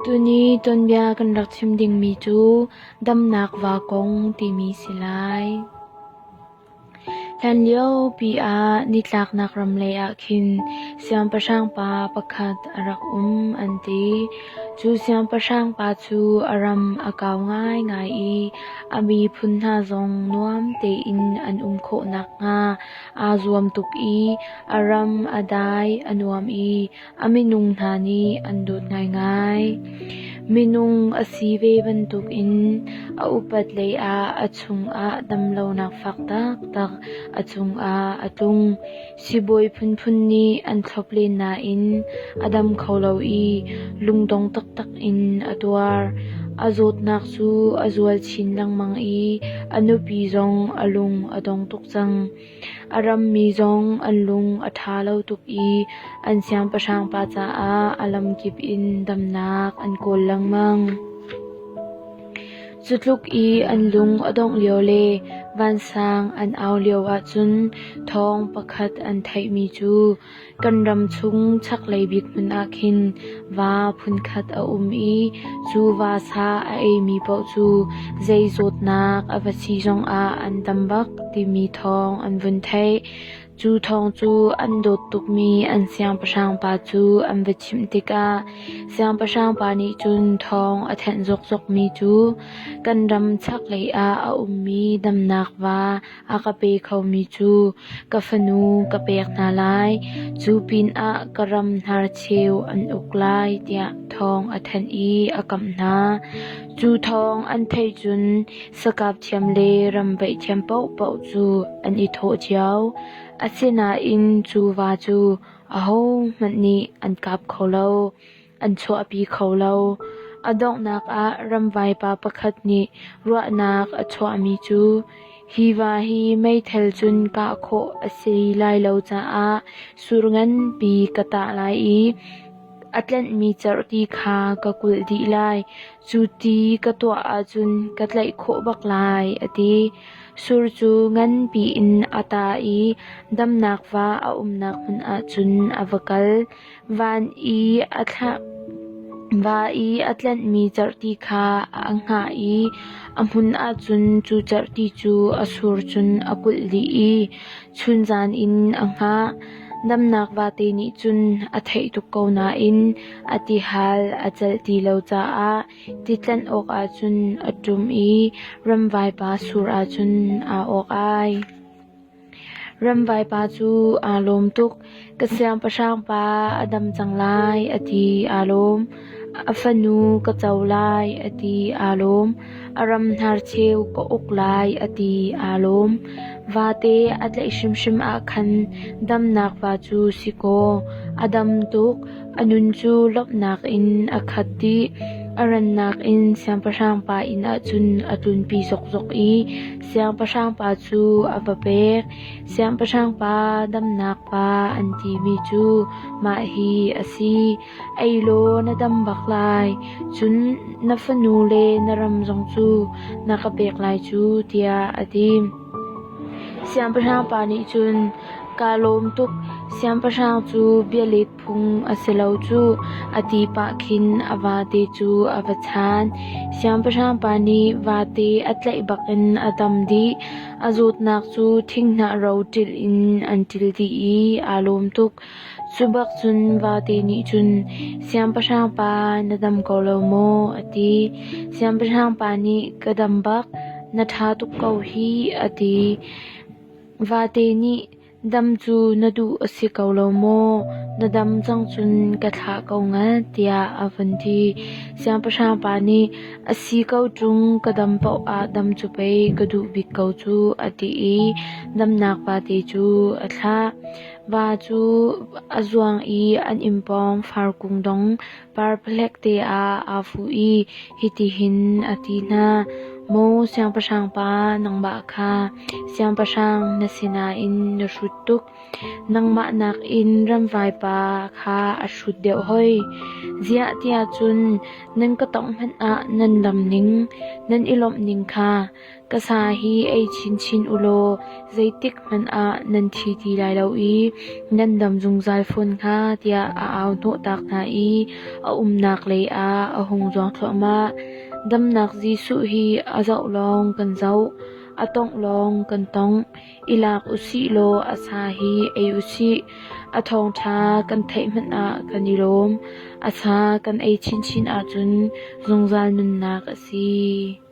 Tuni tuanbia kan rak chim dingmi cu damnak va kong timi si lai. Hlanliopi ah nitlaknak ram lei ah khin siangpahrang pa pakhat a rak um an ti. Cu siangpahrang pa cu a ram a kau ngaingai i a miphun hna zong nuam tein an um khawh nakhnga aa zuam tuk i a ram a dai a nuam i a minung hna nih an dawt ngaingai. Minung a si ve bantukin a upat lei ah a chungah damlonak fak taktak a cungah a tlung. Sibawi phunphun nih an thlop len nain a dam kho lo i lungdong taktak in a tuar. A zawtnak cu a zual chin lengmang i a nupi zong a lung a dong tuk cang. A rammi zong an lung a ṭha lo tuk i an siangpahrang pa caah a lamkip in damnak an kawl lengmang. Cu tluk i an lung a dongh lio le vansang an au lio ahcun thawng pakhat an theihmi cu kan ram chung chaklei bik hmun ah khin va phunkhat a um i cu va sa a eimi paoh cu zei zawtnak a va si zongah an dam bak timi thawng an vun theih. Cu thawng cu an dawt tukmi an siangpahrang pa cu an va chimh tikah siangpahrang pa nih cun thawng a thenh zokzokmi cu kan ram chaklei ah a ummi damnak va a ka pe khomi cu ka fanu ka pek hna lai. Cu pinah ka ram hnarcheu an uk lai tiah thawng a thanh i a kamh hna. Cu thawng an theih cun Sakap thiam le ramvaih thiam paohpaoh cu an i thawh cio. Asinain cu va cu ahohmanh nih an kap kho lo, an chuahpi kho lo. A donghnak ah ramvaipa pakhat nih ruahnak a chuahmi cu hi va hi meithal cun kah khawh a si lai lo caah sur nganpi ka tah lai i a tlenhmi cerhti kha ka kulh dih lai. Cu ti ka tuah ahcun ka tlaih khawh bak lai, a ti. Sur cu nganpi in a ta i damnak va a umnak hmun ah cun a va kal. Van i a thlah Va i a tlenhmi cerhti kha a hngah i a hmun ah cun cu cerhti cu a sur cun a kulh dih i chunzan in a hngah. Damnak vate nih cun a theih tuk ko nain a tihal a celh ti lo caah ti tlanh awk ahcun a ṭum i ramvaipa sur ahcun aa awk ai. Ramvaipa cu aa lawm tuk. Ka siangpahrang pa a dam cang lai, a ti aa lawm. A fanu ka co lai, a ti aa lawm. A ram hnarcheu ka uk lai, a ti aa lawm. Vate a tlaih hrimhrim ah khan damnak va cu si kaw, a dam tuk. A nun cu lawmhnak in a khat dih. A rannak in siangpahrang pa inn ah cun a tlunpi zokzok i siangpahrang pa cu a va pek. Siangpahrang pa damnak pa an timi cu mah hi a si. Ei law na dam bak lai, cun na fanu le na ram zong cu na ka pek lai cu, tiah a ti. Siangpahrang pa nih cun, Kaa lawm tuk, siangpahrang cu bialet phung a si lo cuh, a ti pah khin a vate cu a va chaan. Siangpahrang pa nih vate a tlaih bakin a dam dih. A zawtnak cu thinghnah ro ṭilh in an ṭil dih i aa lawm tuk. Cu bak cun vate nih cun, "Siangpahrang pa, na dam ko lo maw?" a ti. Siangpahrang pa nih, "Ka dam bak, na ṭha tuk ko hih," a ti. Vate nih, "Dam cu na duh a si ko lo maw? Na dam cang cun ka thlah ko ngat," tiah a vun ti. Siangpahrang pa nih, "A si ko ṭung, ka dam paoh ah dam cu pei ka duh bik ko cu," a ti i damnak vate cu a thlah. Va cu a zuang i an inn pawng farkung dong parpahlek te ah aa fuh i hitihin a ti hna. Maw siangpahrang pa, nangmah kha siangpahrang na si nain na hrut tuk. Nangmah nakin ramvai pa kha a hrut deuh hoi. Ziah tiah cun nan ka tongh hmanh ah nan lam ning, nan i lawmh ning kha Ka sa hi ei chinchin u law zeitik hmanh ah nan thi ti lai lo i nan dam zungzal fawn hnga tiah a au hnawhtak hna i a umnak lei ah a hung zuang thluahmah. Damnak Jesuh hi a zoh lawng kan zoh, a tongh lawng kan tongh. I lak usih law a sa hi ei usih. A thawngṭha kan theih hmanh ah kan i lawm. A sa kan ei chinchin ahcun zungzal nunnak a si.